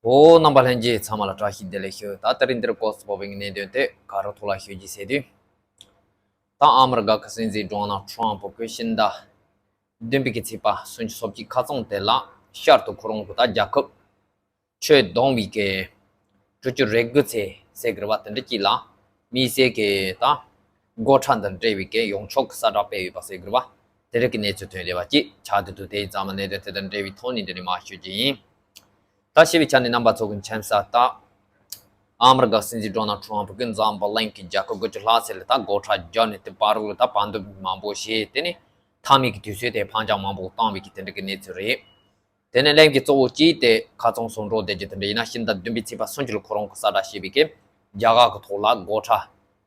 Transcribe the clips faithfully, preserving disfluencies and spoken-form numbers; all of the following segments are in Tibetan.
ཨོ། རྣམ་པ་ལྷན་རྒྱས་ཚང་མ་ལ་བཀྲ་ཤིས་བདེ་ལེགས་ཞུ། ད་དེ་རིང་འདིར་སྐོར་སྤོ་བའི་གནད་དོན་དེ་ག་རུ་ཐོག་ལ་ཞུ་རྒྱུ་ཟེར་དུས། ད་ཨ་མི་རི་ཀ་གི་སྲིད་འཛིན་ཌོ་ནལ་ཊམ་པ་གིས་ཕྱི་ཟླ་བདུན་པའི་གི་ཚེས་པ་སུམ་ཅུ་སོ་གཅིག་ཁ་རྩང་དེ་ལ་ཤར་དུ་ཁོ་རང་གི་ད་རྒྱལ་ཁབ་ཆོས་སྡོམ་པའི་གི་དྲུག་ཅུ་རེ་དགུ་ཚེས་ཟེར་གི་རེད་བ། དེ་འདྲ་གཅིག་ལ་དམིགས་བསལ་གི་ད་སྒོ་ཁྲལ་དང་འབྲེལ་བའི་གི་ཡོངས་ཁྱབ་གི་གསལ་བསྒྲགས་སྤེལ་ཡོད་པ་ཟེར་གི་རེད་བ། དེ་འདྲ་གི་གནས་ཚུལ་ཐོན་བསྡད་པ་གཅིག་ཆགས་བསྡད་འདུག་དེ་ཡིན་ཙང་མ་གནད་དོན་དེ་དང་འབྲེལ་བའི་ཐོག་ནས་འདི་ནས་མར་ཞུ་རྒྱུ་ཡིན། ད་ཞི་བའི་ཆ་ནས་རྣམ་པ་ཚོ་གི་མཁྱེན་གསལ་ལྟར། ཨ་མི་རི་ཀ་སྲིད་འཛིན་ཌོ་ནལ་ཊམ་པ་གིས་འཛམ་བུ་གླིང་གི་རྒྱལ་ཁབ་དགུ་བཅུ་ལྷག་ཙམ་ལ་ད་སྒོ་ཁྲལ་བརྒྱབ་ནས་དེ་བར་དུ་ད་བར་འདུམ་མང་པོ་བྱས། དེ་ནས་མཐའ་མའི་གི་དུས་ཚོད་དེ་ཕར་འགྱངས་མང་པོ་བཏང་བའི་གི་དེ་འདྲ་གི་གནས་ཚུལ་རེད། དེ་ནས་གླེང་གི་གཙོ་བོ་གཅིག་དེ་ཁ་རྩང་སོང་འགྲོ་བསྡད་རྒྱུ་དེ་འདྲ་ཡིན་ན། ཕྱི་ཟླ་བདུན་པའི་ཚེས་པ་སུམ་ཅུ་ལ་ཁོ་རང་གིས་གསལ་བསྒྲགས་བྱས་པའི་གི་རྒྱ་གར་གི་ཐོག་ལ་སྒོ་ཁྲལ་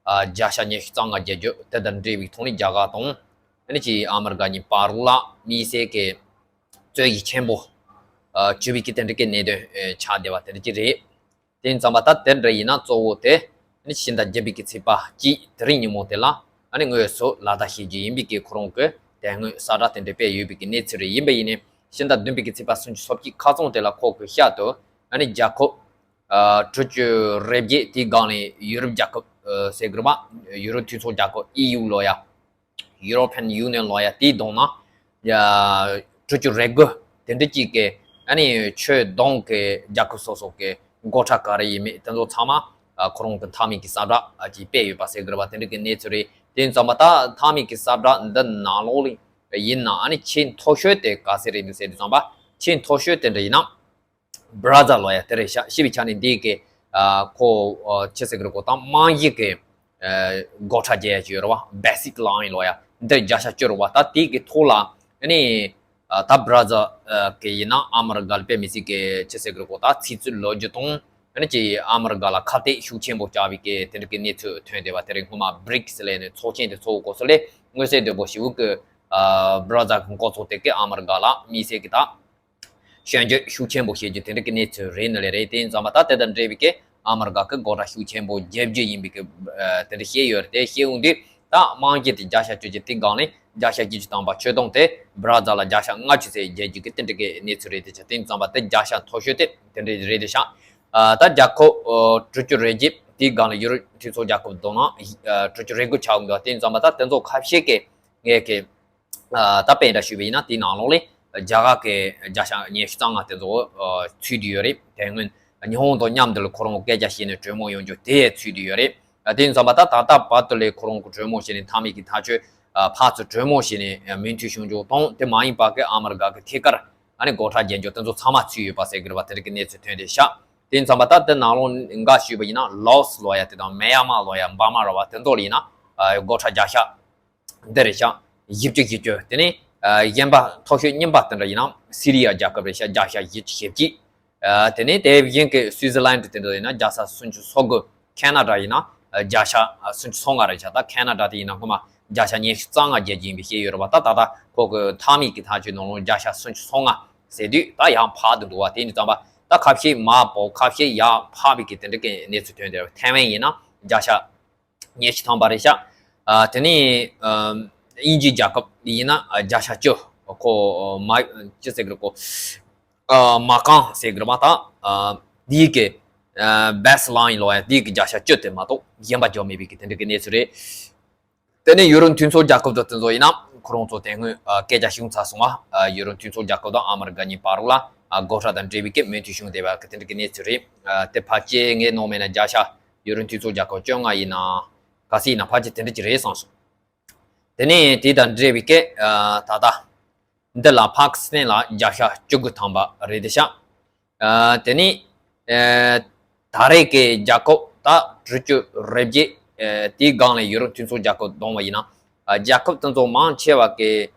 ཨ་བརྒྱ་ཆ་ཉི་ཤུ་རྩ་ལྔ་བརྒྱབ་རྒྱུ་དེ་དང་འབྲེལ་བའི་ཐོག་ནས་རྒྱ་གར་དང་ཨ་ནི་ཅིག་ཨ་མི་རི་ཀ་གཉིས་བར་ལ་དམིགས་བསལ་གི་རྩོད་གཞི་ཆེན་པོ་ཨ་གྱུར་བའི་གི་དེ་འདྲ་གི་གནད་དོན་ཨ་ཆགས་བསྡད་པ་དེ་འདྲ་ཅིག་རེད། དེ་ཡིན་ཙང་མ་ད་དེ་འདྲ་ཡིན་ན་གཙོ་བོ་དེ་ཨ་ནི་ཕྱི་ཟླ་བརྒྱད་པའི་གི་ཚེས་པ་གཅིག་དེ་རིང་ཉིན་མོ་དེ་ལ་ཨ་ནི་དངོས་སུ་ལག་བསྟར་བྱེད་རྒྱུ་ཡིན་པའི་གི་ཁོ་རང་གི་དེ་སྔོན་གསལ་བསྒྲགས་དེ་འདྲ་སྤེལ་ཡོད་པའི་གི་གནས་ཚུལ་རེད། ཡིན་པ་ཡིན་ནའི་ཕྱི་ཟླ་བདུན་པའི་གི་ཚེས་པ་སུམ་ཅུ་སོ་གཅིག་ཁ་རྩང་དེ་ལ་ཁོ་གི་ཤར་དུ་ཨ་ནི་རྒྱལ་ཁབ་ཨ་དྲུག་ཅུ་རེ་བརྒྱད། དེའི་སྒང་ནས་ཡུ་རོབ་རྒྱལ་ཁབ་ཨ་ཟེར་གི་རེད་པ། ཡུ་རོབ་མཐུན་ཚོགས་རྒྱལ་ཁབ་ཨི་ཡུ་ལབ་ཡ། European Union ལབ་ཡ། དེའི་གདོང་ན་ཡ་དྲུག་ཅུ་རེ་དགུ་དེ་འདྲ་གཅིག་གི་ཨ་ནི་ཆོས་སྡོམ་གི་རྒྱལ་ཁབ་སོ་སོ་གི་སྒོ་ཁྲལ་ག་རེ་ཡིན་མིན་དེ་ཚོ་ཚང་མ་ཨ་ཁོ་རང་གི་མཐའ་མའི་གི་གསལ་བསྒྲགས་ཨ་ཅིག་སྤེལ་ཡོད་པ་ཟེར་གི་རེད་པ། དེ་འདྲ་གི་གནས་ཚུལ་རེད། དེ་ཡིན་ཙང་མ་ད་མཐའ་མའི་གི་གསལ་བསྒྲགས་འདི་ནང་ལོགས་ལ་ཡིན་ན་ཨ་ནི་ཆེས་མཐོ་ཤོས་དེ་ག་ཟེ་རེད་འདུག་ཟེར་དུས་ཙམ་པ། ཆེས་མཐོ་ཤོས་དེ་འདྲ་ཡིན་ན་Brazil ལབ་ཡ་དེ་རེད་ཤག་ཞི་བའི་ཆ་ནས་འདི་གི་ཨ་ཁོ་ཨ་ཅི་ཟེར་གི་རེད། ཁོ་ད་དམངས་གཞི་གི་ཨ་སྒོ་ཁྲལ་རྒྱག་ཡ་ཅིག་ཡོད་རེད་པ། Basic Line ལབ་ཡ། འདི་བརྒྱ་ཆ་བཅུ་རེད་པ། ད་དེ་གི་ཐོག་ལ་ཨ་ནི་ཨ་ད་Brazil ཨ་གི་ཡིན་ན་ཨ་མི་རི་ཀ་ལ་དཔེ་མི་སྲིད་གི་ཅི་ཟེར་གི་རེད། ཁོ་ད་ཚིག་རྩུབ་ལབ་རྒྱུ་དང་ཨ་ནི་ཅིག་ཨ་མི་རི་ཀ་ལ་ཁ་གཏད་ཤུགས་ཆེན་པོ་བཅག་པའི་གི་དེ་འདྲ་གི་གནས་ཚུལ་ཐོན་བསྡད་པ། དེ་རིང་སྔོན་མ་བྷི་རིག་སི་ལབ་ནས་ཚོགས་ཆེན་དེ་ཚོགས་སྐབས་སུ་ལས་མངོན་གསལ་དོད་པོ་ཞེ་པོ་གི་ཨ་Brazil གི་འགོ་ཚུགས་དེ་གི་ཨ་མི་རི་ཀ་ལ་དམིགས་བསལ་གི་ད་སྐྱོན་བརྗོད་ཤུགས་ཆེན་པོ་བྱེད་རྒྱུ་དེ་འདྲ་གི་གནས་ཚུལ་རེད་ནི་ལས་རེད། དེ་ཡིན་ཙང་མ་ད་དེ་དང་འབྲེལ་བའི་གི་ཨ་མི་རི་ཀ་གི་སྒོ་ཁྲལ་ཤུགས་ཆེན་པོ་རྒྱག་རྒྱུ་ཡིན་པའི་གི་ཨ་དེ་འདྲ་བཤད་ཡོད་རེད། དེ་བཤད་འོང་དུས་ད་དམངས་གཞི་དེ་བརྒྱ་ཆ་བཅུ་གཅིག་དེའི་སྒང་ནས་བརྒྱ་ཆ་བརྒྱད་ཅུ་ཐམ་པ། ཆོས་སྡོམ་དེ་Brazil ལ་བརྒྱ་ཆ་ལྔ་བཅུ་ཙམ་རྒྱག་རྒྱུ་གི་དེ་འདྲ་གི་གནས་ཚུལ་རེད། དེ་ཆ་དེ་ཡིན་ཙང་མ་དེ་བརྒྱ་ཆ་མཐོ་ཤོས་དེ་དེ་འདྲ་རེད་དེ་ཤག་ཨ་ད་རྒྱལ་ཁབ་ཨ་དྲུག་ཅུ་རེ་བརྒྱད་དེའི་སྒང་ལ་ཡུ་རོབ་མཐུན་ཚོགས་རྒྱལ་ཁབ་དང་ན་ཨ་དྲུག་ཅུ་རེ་དགུ་ཆགས་འདུག་དེ་ཡིན་ཙང་མ་ད་དེ་ཚོ་ཁ་ཤས་ཀྱིས་ངས་ཀྱི་ཨ་ད་དཔེ་འདྲ་ཞུས་པ་ཡིན་ན་དེའི་ནང་ལོགས་ལ་རྒྱ་གར་གྱི་བརྒྱ་ཆ་ཉི་ཤུ་རྩ་ལྔ་དེ་ཚོ་ཨ་ཚུད་བསྡད་ཡོད་རེད། དེ་སྔོན་ཉི་ཧོང་དང་མཉམ་དུ་ལ་ཁོ་རང་སྐད་ཆ་བཤད་ནས་གྲོས་མོལ་ཡོང་རྒྱུ་དེ་ཚུད་བསྡད་ཡོད་རེད། ཨ་དེ་ཡིན་ཙང་མ་ད་ད་ལྟ་བར་དུ་ལ་ཁོ་རང་གི་གྲོས་མོལ་བྱས་ནས་མཐའ་མའི་གི་ཐག་གཅོད་ཨ་ཕར་ཚུར་གྲོས་མོལ་བྱས་ནས་མོས་མཐུན་བྱུང་རྒྱུ་དང་། དེ་མ་ཡིན་པ་གི་ཨ་མི་རི་ཀ་གི་ཐད་ཀར་ཨ་ནི་སྒོ་ཁྲལ་རྒྱག་རྒྱུ་དེ་ཚོ་ཚང་མ་ཚུད་ཡོད་པ་ཟེར་གི་རེད་པ། དེ་འདྲ་གི་གནས་ཚུལ་ཐོན་བསྡད་ཤག་དེ་ཡིན་ཙང་མ་ད་དེ་ནང་ལོགས་འགའ་ཞུས་པ་ཡིན་ན་ལའོ་སི་ལབ་ཡ་དེ་དང་མེ་ཡན་མར་ལབ་ཡ། འབར་མ་རེད་པ། དེ་ཚོ་ལ་ཡིན་ན་ཨ་སྒོ་ཁྲལ་བརྒྱ་ཆ་འདི་རེད་ཤག་བཞི་བཅུ་བཞི་བཅུ། དེ་ནས་ཨ་གཞན་པ་མཐོ་ཤོས་རྙིང་པ་དེ་འདྲ་ཡིན་ན་སི་རི་ཡ་རྒྱལ་ཁབ་རེད་ཤག་བརྒྱ་ཆ་བཞི་བཅུ་ཞེ་གཅིག་ཨ་དེ་ནས་དེ་བཞིན་གྱི་སུའི་ཛི་ལན་དེ་འདྲ་ཡིན་ན་བརྒྱ་ཆ་སུམ་ཅུ་སོ་དགུ། ཁེ་ན་ཌ་ཡིན་ན་ཨ་བརྒྱ་ཆ་སུམ་ཅུ་སོ་ལྔ་རེད་ཤག་ད་ཁེ་ན་ཌ་དེ་ཡིན་ན་སྔོན་མ་བརྒྱ་ཆ་ཉི་ཤུ་རྩ་ལྔ་བརྒྱབ་ཀྱི་ཡིན་པའི་བཤད་ཡོད་རེད་པ། ད་ད་ལྟ་ཁོ་གི་མཐའ་མའི་གི་ཐག་གཅོད་ནང་ལོགས་བརྒྱ་ཆ་སུམ་ཅུ་སོ་ལྔ་ཟེར་དུས་ད་ཡང་འཕར་དུ་འདུག་པ། དེ་ཡིན་ཙང་པ་ད་ཁ་ཤས་མར་བབས། ཁ་ཤས་ཡར་འཕར་བའི་གི་དེ་འདྲ་གི་གནས་ཚུལ་ཐོན་བསྡད་རེད། ཐའེ་ཝན་ཡིན་ན་བརྒྱ་ཆ་ཉི་ཤུ་ཐམ་པ་རེད་ཤག་ཨ་དེ་ནས་ཨ་དབྱིན་ཇིའི་རྒྱལ་ཁབ་ཡིན་ན་ཨ་བརྒྱ་ཆ་བཅུ། ཁོ་མ་ཅི་ཟེར་གི་རེད། ཁོ་ཨ་མ་རྐང་ཟེར་གི་རེད་པ། ད་ཨ་དེའི་གི་ཨ་བེ་སི་ལའིན་ལབ་ཡ་དེའི་གི་བརྒྱ་ཆ་བཅུ་དེ་མ་གཏོགས་གཞན་པ་འཇོག་མེད་པའི་གི་དེ་འདྲ་གི་གནས་ཚུལ་རེད། དེ་ནས་ཡུ་རོབ་མཐུན་ཚོགས་རྒྱལ་ཁབ་དང་དེ་ཚོ་ཡིན་ན་ཁོ་རང་ཚོ་དེ་སྔོན་ཨ་སྐད་ཆ་བྱུང་ཚར་སོང་བ། ཨ་ཡུ་རོབ་མཐུན་ཚོགས་རྒྱལ་ཁབ་དང་ཨ་མི་རི་ཀ་གཉིས་བར་ལ་ཨ་སྒོ་ཁྲལ་དང་འབྲེལ་བའི་གི་མོས་མཐུན་བྱུང་བསྡད་པ་གི་དེ་འདྲ་གི་གནས་ཚུལ་རེད། ཨ་དེ་ཕལ་ཆེར་ངས་ནོར་མེད་ན་བརྒྱ་ཆ་ཡུ་རོབ་མཐུན་ཚོགས་རྒྱལ་ཁབ་བཅོ་ལྔ་ཡིན་ན་ག་ཚོད་ཡིན་ན་ཕལ་ཆེར་དེ་འདྲ་ཅིག་རེད་བསམ་སོང་། དེ་ནས་དེ་དང་འབྲེལ་བའི་གི་ཨ་ད་ལྟ་འདི་ལ་ཕཱ་ཀི་སི་ཐན་ལ་བརྒྱ་ཆ་བཅུ་དགུ་ཐམ་པ་རེད་དེ་ཤག་ཨ་དེ་ནས་ཨ་ད་རེས་ཀྱི་རྒྱལ་ཁབ་ད་དྲུག་ཅུ་རེ་བརྒྱད་ཨ་དེའི་སྒང་ལ་ཡུ་རོབ་མཐུན་ཚོགས་རྒྱལ་ཁབ་བསྡོམས་པ་ཡིན་ན། ཨ་རྒྱལ་ཁབ་དེ་ཚོ་མང་ཆེ་བ་གི་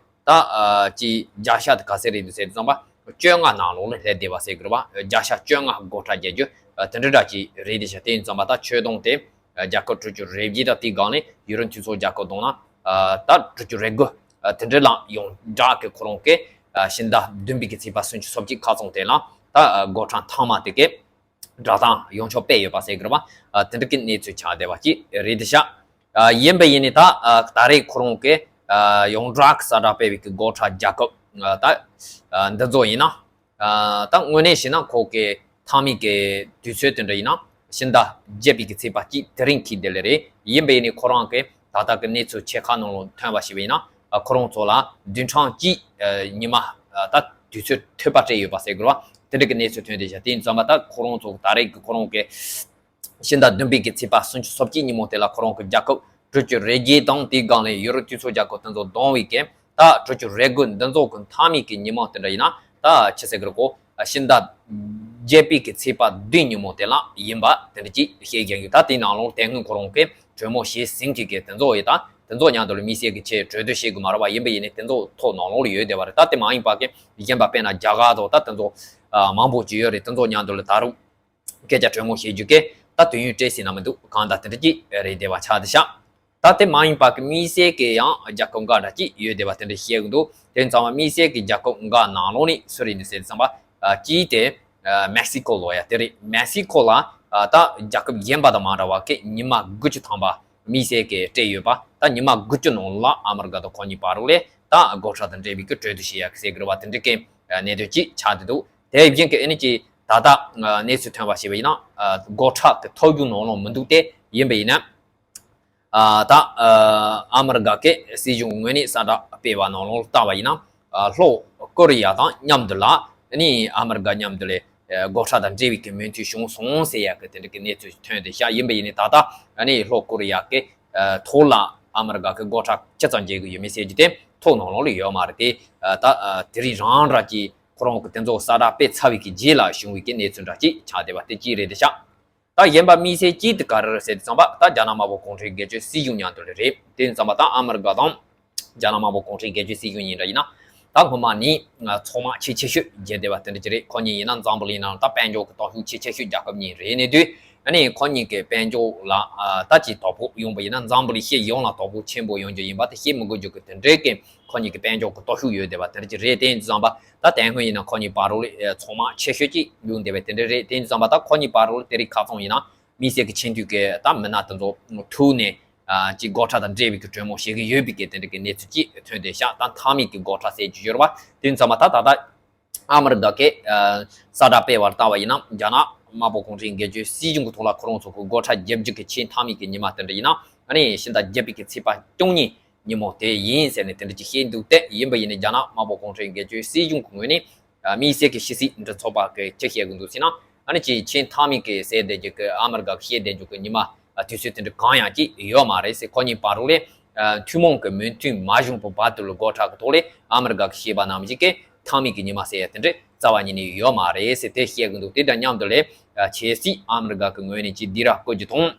ད་ཨ་ཅིག་བརྒྱ་ཆ་དེ་ག་ཚད་རེད་འདུག་ཟེར་དུས་ཙམ་པ་བཅོ་ལྔ་ནང་ལོགས་ལ་སླེབས་བསྡད་པ་ཟེར་གི་རེད་པ། བརྒྱ་ཆ་བཅོ་ལྔ་སྒོ་ཁྲལ་རྒྱག་རྒྱུ་ཨ་དེ་འདྲ་འདྲ་ཅིག་རེད་དེ་ཤག་དེ་ཡིན་ཙམ་པ་ད་ཆོས་དོན་དེ་ཨ་རྒྱལ་ཁབ་དྲུག་ཅུ་རེ་བརྒྱད་དང་དེའི་སྒང་ལ་ཡུ་རོབ་མཐུན་ཚོགས་རྒྱལ་ཁབ་བསྡོམས་ན་ཨ་ད་དྲུག་ཅུ་རེ་དགུ་ཨ་དེ་འདྲ་ལ་ཡོངས་གྲགས་ཀྱི་ཁོ་རང་གི་ཨ་ཕྱི་ཟླ་བདུན་པའི་གི་ཚེས་པ་སུམ་ཅུ་སོ་གཅིག་ཁ་རྩང་དེ་ལ་ད་ཨ་སྒོ་ཁྲལ་མཐའ་མ་དེ་གི་སྒྲ་གདངས་ཡོངས་ཁྱབ་སྤེལ་ཡོད་པ་ཟེར་གི་རེད་པ། ཨ་དེ་འདྲ་གི་གནས་ཚུལ་ཆགས་བསྡད་པ་ཅིག་རེད་དེ་ཤག་ཨ་ཡིན་པ་ཡིན་ནི་ད་ཨ་ད་རེས་ཁོ་རང་གི་ཨ་ཡོངས་གྲགས་གསལ་བསྒྲགས་སྤེལ་བའི་གི་སྒོ་ཁྲལ་རྒྱལ་ཁབ་ཨ་ད་ཨ་འདི་ཚོ་ཡིན་ན་ཨ་ད་དངོས་གནས་བྱས་ན་ཁོ་གི་ མཐའ་མའི་གི་དུས་ཚོད་དེ་འདྲ་ཡིན་ན་ཕྱི་ཟླ་བརྒྱད་པའི་གི་ཚེས་པ་གཅིག་དེ་རིང་གི་དེ་ལས་རེད། ཡིན་པ་ཡིན་ནའི་ཁོ་རང་གི་ད་ལྟ་གི་གནས་ཚུལ་ཆེ་ཁག་ནང་ལ་ཐོན་པ་ཞིག་ཡིན་ན། ཨ། ཁོ་རང་ཚོ་ལ་བདུན་ཕྲག་གཅིག་ཨ། ཉི་མ། ཨ། ད་དུས་ཚོད་ཐོལ་པ་སྤྲད་ཡོད་པ་ཟེར་དགོས་རེད་བ། དེ་འདྲ་གི་གནས་ཚུལ་ཐོན་བསྡད་ཤག་དེ་ཡིན་ཙང་མ་ད་ཁོ་རང་ཚོ་ད་རེས་ཀྱི་ཁོ་རང་གི་ཕྱི་ཟླ་བདུན་པའི་གི་ཚེས་པ་སུམ་ཅུ་སོ་གཅིག་ཉིན་མོ་དེ་ལ་ཁོ་རང་གི་རྒྱལ་ཁབ་གྲོས་ཆོད་རེ་བརྒྱད་དང་དེའི་སྒང་ལ་ཡུ་རོབ་དུས་ཚོད་རྒྱལ་ཁབ་དེ་ཚོ་བསྡོམས་པའི་གི་ད་གྲོས་ཆོད་རེ་དགུ་འདི་ཚོ་གི་མཐའ་མའི་གི་ཉིན་མོ་དེ་འདྲ་ཡིན་ན་ད་ཆི་ཟེར་གི་རེད་གོ། ཕྱི་ཟླ་བརྒྱད་པའི་གི་ཚེས་པ་བདུན་ཉིན་མོ་དེ་ལ་ཡིན་པ་དེ་འདྲ་ཅིག་བཤད་བཞིན་ཡོད། ད་དེའི་ནང་ལོགས་དེ་སྔོན་ཁོ་རང་གིས་གྲོས་མོལ་བྱས་ཟིན་གི་གི་དེ་ཚོ་ཡིན། ད་དེ་ཚོ་མཉམ་དུ་ལ་དམིགས་བསལ་གི་ཆེད་གྲོས་བསྡུར་བྱེད་དགོས་མ་རེད་བ། ཡིན་པ་ཡིན་ནའི་དེ་ཚོ་ཐོག་ནང་ལོགས་ལ་ཡོད་བསྡད་པ་རེད། ད་དེ་མ་ཡིན་པ་གི་གཞན་པ་དཔེར་ན་རྒྱ་གར་དང་ད་དེ་ཚོ་ཨ། མང་པོ་ཅིག་ཡོད་རེད། དེ་ཚོ་མཉམ་དུ་ལ་ད་རུང་སྐད་ཆ་གྲོས་མོལ་བྱེད་རྒྱུ་གི་ད་དུས་ཡུན་སྤྲད་ཟིན་ན་མི་འདུག་གང་ལྟར་དེ་འདྲ་ཅིག་རེད་བསྡད་པ་ཆགས་བསྡད་ཤག་ད་དེ་མ་ཡིན་པ་གི་དམིགས་བསལ་གི་ཡང་རྒྱལ་ཁབ་འགའ་འདྲ་ཅིག་ཡོད་བསྡད་པ་དེ་འདྲ་བཤད་གི་འདུག་དེ་ཙམ་པ་དམིགས་བསལ་གི་རྒྱལ་ཁབ་འགའ་ནང་ལོགས་ནས་སུ་རེད་ནི་ཟེར་ཙམ་པ། ཨ། གཅིག་དེ་ཨ། མེག་སི་ཀོ་ལོ་ཡ་དེ་རེད། མེག་སི་ཀོ་ལ་ཨ། ད་རྒྱལ་ཁབ་གཞན་པ་དང་མ་འདྲ་བ་གི་ཉི་མ་དགུ་བཅུ་ཐམ་པ་དམིགས་བསལ་གི་སྤྲད་ཡོད་པ། ད་ཉི་མ་དགུ་བཅུ་ནང་ལ་ཨ་མི་རི་ཀ་དང་ཁོ་གཉིས་བར་རུ་ལས་ད་སྒོ་ཁྲལ་དང་འབྲེལ་བའི་གི་གྲོས་བསྡུར་བྱེད་ཡ་གི་ཟེར་གི་རེད་བ། དེ་འདྲ་གི་གནད་དོན་ཅིག་ཆགས་བསྡད་འདུག་དེ་བཞིན་གི་ཨ་ནི་ཅིག་ད་ལྟ་གནས་ཚུལ་ཐོན་པ་ཞིག་ཡིན་ན། སྒོ་ཁྲལ་གི་ཐོབ་རྒྱུ་ནང་ལོགས་མི་འདུག་སྟེ། ཡིན་པ་ཡིན་ན། ཨ། ད་ཨ་མི་རི་ཀ་གི་སྲིད་གཞུང་ངོས་ནས་གསལ་བསྒྲགས་སྤེལ་བ་ནང་ལོགས་ལྟ་བ་ཡིན་ན། ཨ། ལྷོ་ཀོ་རི་ཡ་དང་མཉམ་དུ་ལ་ཨ་ནི་ཨ་མི་རི་ཀ་མཉམ་དུ་ལ་སྒོ་ཁྲལ་དང་འབྲེལ་བའི་གི་མོས་མཐུན་བྱུང་སོང་ཟེར་ཡ་གི་དེ་འདྲ་གི་གནས་ཚུལ་ཐོན་བསྡད་ཤག་ཡིན་པ་ཡིན་ནའི་ད་ལྟ་ཨ་ནི་ལྷོ་ཀོ་རི་ཡ་གི་ཐོག་ལ་ཨ་མི་རི་ཀ་གི་སྒོ་ཁྲལ་ཅི་ཙམ་འཇལ་གི་ཡོད་མེད་ཟེར་རྒྱུ་དེ་ཐོ་ནང་ལོགས་ལ་ཡོད་མ་རེད་དེ། ད་དེ་རིང་རང་ར་གི་ཁོ་རང་གི་དེ་ཚོ་གསལ་བསྒྲགས་སྤེལ་ཚར་བའི་གི་རྗེས་ལ་བྱུང་བའི་གི་གནས་ཚུལ་འདྲ་ཅིག་ཆགས་བསྡད་པ་དེ་གཅིག་རེད་བསྡད་ཤག་ད་གཞན་པ་དམིགས་བསལ་གཅིག་དེ་ག་རེ་རེད་ཟེར་དུས་ཙམ་པ། ད་རྒྱ་ནག་དམར་པོ་གུང་ཁྲན་སྒེར་གཅོད་སྲིད་གཞུང་མཉམ་དུ་རེད། དེ་ཙམ་པ་ད་ཨ་མི་རི་ཀ་དང་རྒྱ་ནག་དམར་པོ་གུང་ཁྲན་སྒེར་གཅོད་སྲིད་གཞུང་ཡིན་འདྲ་ཡིན་ན། ད་སྔོན་མ་ནས་ཚོང་དམག་ཆེས་ཆེ་ཤོས་བརྒྱབ་བསྡད་པ་དེ་འདྲ་ཅིག་རེད། ཁོ་གཉིས་ཡིན་ན་འཛམ་བུ་གླིང་ནང་ད་དཔལ་འབྱོར་གྱི་སྟོབས་ཤུགས་ཆེས་ཆེ་ཤོས་རྒྱལ་ཁབ་གཉིས་རེད། ནས་དུས་ཨ་ནི་ཁོ་གཉིས་ཀྱི་དཔལ་འབྱོར་ལ་ད་ཅིག་དོ་ཕོག་ཡོང་པ་ཡིན་ན་འཛམ་བུ་གླིང་སྤྱི་ཡོངས་ལ་དོ་ཕོག་ཆེན་པོ་ཡོང་རྒྱུ་ཡིན་པ་དེ་བཤད་མི་དགོས་རྒྱུ་གི་དེ་འདྲའི་གི་ཁོ་གཉིས་ཀྱི་དཔལ་འབྱོར་གྱི་སྟོབས་ཤུགས་ཡོད་བསྡད་པ་དེ་འདྲ་ཅིག་རེད། དེ་ཙམ་པ། ད་དེ་སྔོན་ཡིན་ན་ཁོ་གཉིས་བར་རོ་ལ་ཚོང་དམག་ཆེ་ཤོས་ཅིག་ཡོང་བསྡད་པའི་དེ་འདྲ་རེད། དེ་ཙམ་པ་ད་ཁོ་གཉིས་བར་རོ་ལ་དེ་རིང་ཁ་སང་ཡིན་ན་དམིགས་བསལ་གྱི་ཆེས་མཐོའི་གི་ད་མི་སྣ་དེ་ཚོ་ཐུག་ནས་ཅིག་སྒོ་ཁྲལ་དང་འབྲེལ་བའི་གི་གྲོས་མོལ་བྱེད་ཀྱི་ཡོད་པའི་གི་དེ་འདྲ་གི་གནས་ཚུལ་ཅིག་ཐོན་བསྡད་ཤག་ད་མཐའ་མའི་གི་སྒོ་ཁྲལ་ཟེར་རྒྱུ་ཡོད་རེད་བ། དེ་ཙམ་པ་ད་ད་ལྟ་ཨ་མི་རི་ཀ་གི་གསལ་བསྒྲགས་སྤེལ་བར་ལྟ་བ་ཡིན་ན། རྒྱ་ནག་དམར་པོ་གུང་ཁྲན་སྒེར་གཅོད་སྲིད་གཞུང་གི་ཐོག་ལ་ཁོ་རང་ཚོ་གི་སྒོ་ཁྲལ་བརྒྱབ་རྒྱུ་གི་ཆེས་མཐའ་མའི་གི་ཉི་མ་དེ་འདྲ་ཡིན་ན་ཨ་ནི་ཕྱི་ཟླ་བརྒྱད་པའི་གི་ཚེས་པ་བཅུ་གཉིས་ཉིན་མོ་དེ་ཡིན་ཟེར་ནས་དེ་འདྲ་ཅིག་བཤད་འདུག་སྟེ། ཡིན་པ་ཡིན་ནའི་རྒྱ་ནག་དམར་པོ་གུང་ཁྲན་སྒེར་གཅོད་སྲིད་གཞུང་གི་ངོས་ནས་དམིགས་བསལ་གྱི་ཕྱི་སྲིད་འབྲེལ་ཚོགས་པ་གིས་ཅི་བཤད་གི་འདུག་ཟེར་ན། ཨ་ནི་ཅིག་ཆེས་མཐའ་མའི་གི་ཟེར་བསྡད་རྒྱུ་གི་ཨ་མི་རི་ཀ་གིས་བཤད་བསྡད་རྒྱུ་གི་ཉི་མ་དུས་ཚོད་དེ་འདྲ་གང་ཡང་ཅིག་ཡོད་མ་རེད་ཟེར། ཁོ་གཉིས་བར་རོ་ལས་ཐུན་མོང་གི་མོས་མཐུན་མ་བྱུང་བར་བར་དུ་ལ་སྒོ་ཁྲལ་གི་ཐོག་ལས་ཨ་མི་རི་ཀ་གིས་བཤད་པ་ནང་བཞིན་གི་མཐའ་མའི་གི་ཉི་མ་ཟེར་ཡ་དེ་འདྲ་རྩ་བ་ཉིད་ནས་ཡོད་མ་རེད་ཟེར་དེ་བཤད་གི་འདུག་དེ་དང་མཉམ་དུ་ལས་ཆབ་སྲིད་ཨ་མི་རི་ཀ་གི་ངོས་ནས་ཅིག་སྡིགས་ར་བསྐུལ་རྒྱུ་དང་།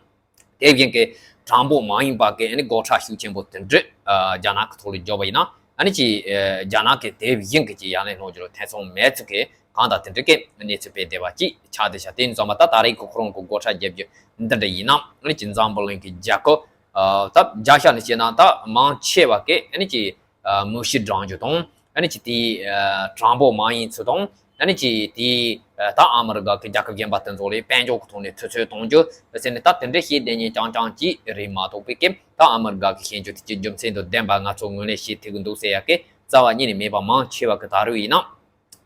དེ་བཞིན་གྱི་དྲང་པོ་མ་ཡིན་པ་གི་ཨ་ནི་སྒོ་ཁྲལ་ཤུགས་ཆེན་པོ་དེ་འདྲ་ཨ་རྒྱ་ནག་གི་ཐོག་ལ་བརྒྱབ་པ་ཡིན་ན། ཨ་ནི་ཅིག་ཨ་རྒྱ་ནག་གི་དེ་བཞིན་གྱི་ཅིག་ཡ་ལན་སློག་རྒྱུ་ལ་ཐེ་ཚོམ་མེད་ཚུལ་གྱི་གང་དང་དེ་འདྲ་གི་གནས་ཚུལ་སྤེལ་བསྡད་པ་ཅིག་ཆགས་བསྡད་ཤག་དེ་ཡིན་ཙང་མ་ད་ད་རེས་ཀྱི་ཁོ་རང་གི་སྒོ་ཁྲལ་བརྒྱབ་རྒྱུ་འདི་འདྲ་ཡིན་ན། ཨ་ནི་ཅིག་འཛམ་བུ་གླིང་གི་རྒྱལ་ཁབ་ཨ་ད་བརྒྱ་ཆ་ནས་བཤད་ན་ད་མང་ཆེ་བ་གི་ཨ་ནི་ཅིག་ཨ་མུ་བཤད་རང་རྒྱུ་དང་། ཨ་ནི་ཅིག་དེ་ཨ་དྲང་པོ་མ་ཡིན་ཚུལ་དང་། ཨ་ནི་ཅིག་དེ་ཨ་ད་ཨ་མི་རི་ཀ་གི་རྒྱལ་ཁབ་གཞན་པ་དེ་ཚོ་ལས་དཔལ་འབྱོར་གྱི་ཐོག་ནས་ཐུབ་ཚོད་གཏོང་རྒྱུ་ཟེར་ནས་ད་དེ་འདྲ་བཤད་བསྡད་མཁན་རྐྱང་རྐྱང་ཅིག་རེད་མ་གཏོགས་པའི་གི་ད་ཨ་མི་རི་ཀ་གི་ཤེས་རྒྱུ་དེ་ཅིག་རྒྱུ་མཚན་དང་ལྡན་པ་ང་ཚོ་ངོས་ལེན་བྱེད་ཐུབ་ཀྱི་འདུག་ཟེར་ཡ་གི་རྩ་བ་ཉིད་ནས་མེད་པ་མང་ཆེ་བ་གི་ད་རུང་ཡིན་ན།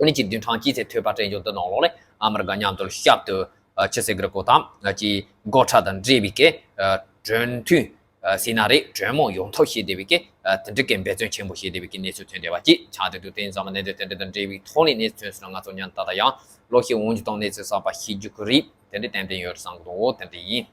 ཨ་ནི་ཅིག་བདུན་ཕྲག་གཅིག་ཙམ་ཐོལ་པ་སྤྲད་རྒྱུ་འདི་ནང་ལོགས་ལས་ཨ་མི་རི་ཀ་མཉམ་དུ་ཞབས་ཏུ་ཨ་ཆི་ཟེར་གི་རེད་གོ། ད་ཨ་ཅིག་སྒོ་ཁྲལ་དང་འབྲེལ་བའི་གི་ཨ་གྲོས་མཐུན་ཨ་ཟེར་ན་རེད། གྲོས་མོལ་ཡོང་ཐབས་བྱེད་བསྡད་པའི་གི་ཨ་དེ་འདྲ་གི་འབད་བརྩོན་ཆེན་པོ་བྱེད་བསྡད་པའི་གི་གནས་ཚུལ་ཐོན་བསྡད་པ་ཅིག་ཆགས་བསྡད་འདུག་དེ་ཡིན་ཙང་མ་གནད་དོན་དེ་འདྲ་དང་འབྲེལ་བའི་ཐོག་ནས་གནས་ཚུལ་ཐོན་སོང་ན་ང་ཚོ་ཉན་ད་ལྟ་ཡང་ལོ་ཤས་འོང་རྒྱུ་དང་གནས་ཚུལ་གསར་པ་ཤེས་རྒྱུ་གི་རེད། དེ་འདྲ་ཏན་ཏན་ཡོད་རེད་བསམ་གི་འདུག་དེ་འདྲ་ཡིན།